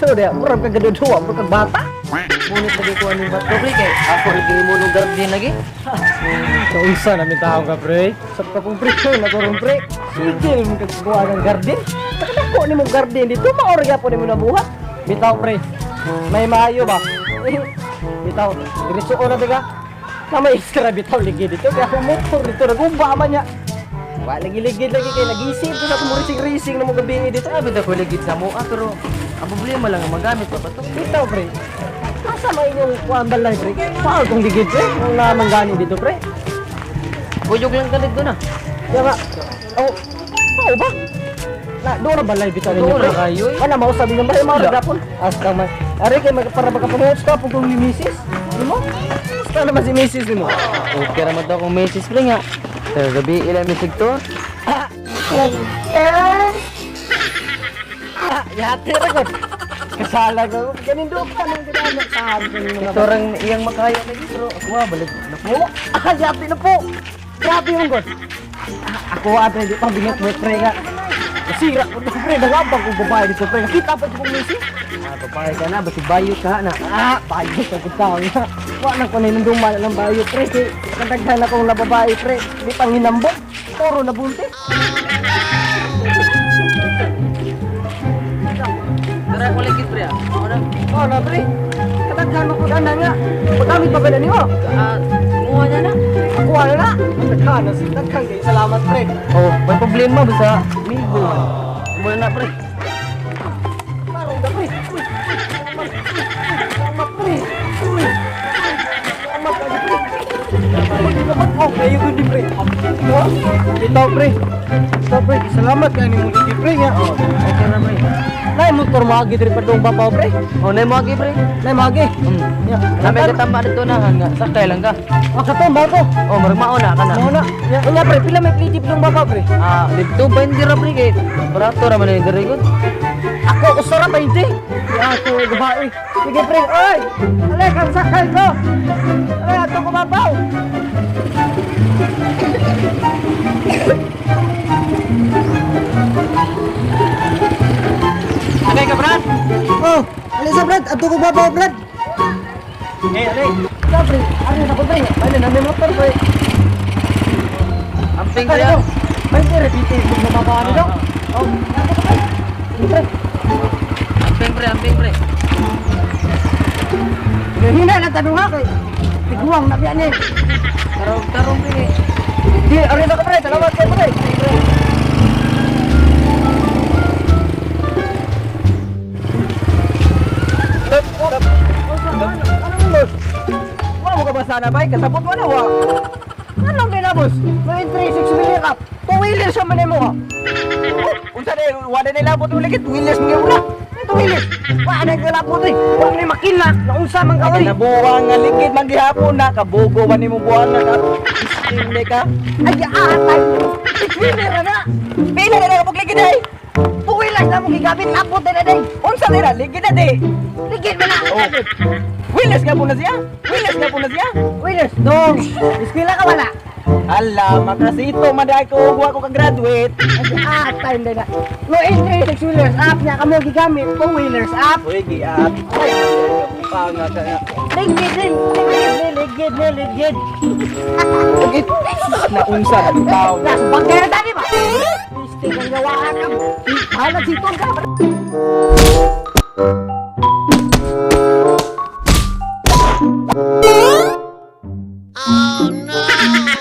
Ano dia? Murag ka gaduduwa, murag kag bata. Ngunit lagi ko aning bato pre kay ako lagi mo lugar din lagi. Kaunsa na taong ka, pre? Sa kakong pre, na karon pre. Sigil mo kagkuha ng garden. Nakadako ni mo garden dito, maor gyapon nimo nabuhat. Bitaw, pre. May maayo ba? Bitaw, diretso na tiga. Na may extra bitaw ligi dito kaya akong motor dito naguba man niya. Wa lagi ligid lagi kay nagisip ko sa akong racing-racing na mo gabi dito. Sabi da ko lagi sa mua pero ang problema lang ang magamit pa ba to? Bitaw, pre. Asa may inyong kuan balay, pre? Paano tong ligid, pre? Nung naman gani dito, pre. Kuyog lang kalig doon ah. Kaya nga, oh, oh ba? Na, doon na balay bitaw ninyo, Doon pre. na kayo, eh. Wala, mausabi ng balay, mga Wala. gapon. Asta man. Ari kay para makapamuhot ka pag kung ni misis. Nimo? Basta naman si misis nimo. Okay raman daw akong message pre nga. Pero gabi ilan message to? Ah, yate ra gud. Kasala ko. Ganin do pa nang kinama sa mga Ito rang iyang makaya lagi pero ako ah, balik na po. Po. Ah, yate na po. Grabe yung god. Ah, ako ate, di pa bingot mo, pre nga. Sira ko to, pre. Nangabang kong babae dito, pre. Kita pa ito kong misis. Ah, babae ka na, basi bayo ka na. Ah, bayo sa gud nga. Wa na ko na inunduma ng bayo, pre. Kay kadaghan akong nababae, pre. Di pang hinambok. Toro na buntis. Tara ko lagi pre ah. Ako na. Oh, na, pre. Kadaghan mo pud ana nga. Paggamit pa ba na nimo? Ah, kumuha niya na. Ako na na. Daghan na daghan kay salamat, pre. Oh, may problema basta migo. Muna na pre. Tarong da, pre. Uy, uy, salamat, pre. Uy, salamat, pre. Salamat, oh, kayo gud pre. No? Bitaw, pre. Bitaw, pre. Salamat kay nimo ligi, pre nga. Oh, okay na pre. Nay motor maagi diri padung babaw, pre. Oh, nay mo agi pre. Nay maagi. Hmm. Ya. Nami katamba dito na nga sakay lang ka. Ah, kato mao to. Oh, marag mauna ka na. Mao na. Ya, unya pre, pila may plitip dong babaw, pre? Ah, dito ba hindi ra pre kay barato ra man yung diri gud. Ako usara ba hindi? Ya ako babae. Sige pre, oy. Ale kang sakay ko. Ay, ato ko babaw. Sakay ka brad. Oh, ale sa Brad, ato ko babaw, Brad. Eh, ale. Sa pre, ano na ko pre? Ano na may motor pre. Amping Sakay kaya. ko. Ay, pre, repeat ko na babaw ano daw. Oh, ato ko pre. Sige, pre. Amping pre, amping pre. Hina na tanong ha kay. Tiguang na biyan eh. Tarong tarong pre. Di, ano na ko pre, salamat kay pre. Pre. Ano boss? Wa mo ka ba sana bay? Kasabot mo na wa. Anong din na boss? May 36 wheeler up. Two wheeler siya man mo ha. Unsa day wa day nilabot uli kit wheelers mga una. Two wheeler. Wa na galapot eh. Wa ni makina. Naunsa man ka oy. Nabuwang nga ligid man gihapon na kabugo man nimo buwang nga ka. Hindi ka. Ay atay. Six wheeler na na. Pila na lang ligid ay. Two wheelers na mo gigamit lapot na day. Unsa day ra ligid na di. Ligid man na. Oh. Wheelers nga po na siya. Wheelers nga po na siya. Wheelers dong. Eskwela ka wala. Ala, makasito man dai ko wa ko ka graduate. Ay atay na. No entry six wheelers up nya kamo gigamit two wheelers up. Uy, giat. Ay, panga ka nga. Ligid din. Ligid ni ligid ni ligid. Ligid. Naunsa na bitaw. Nas bagay na tani ba? Mistik ang gawaan ka. Bahala sitong ka. Oh no!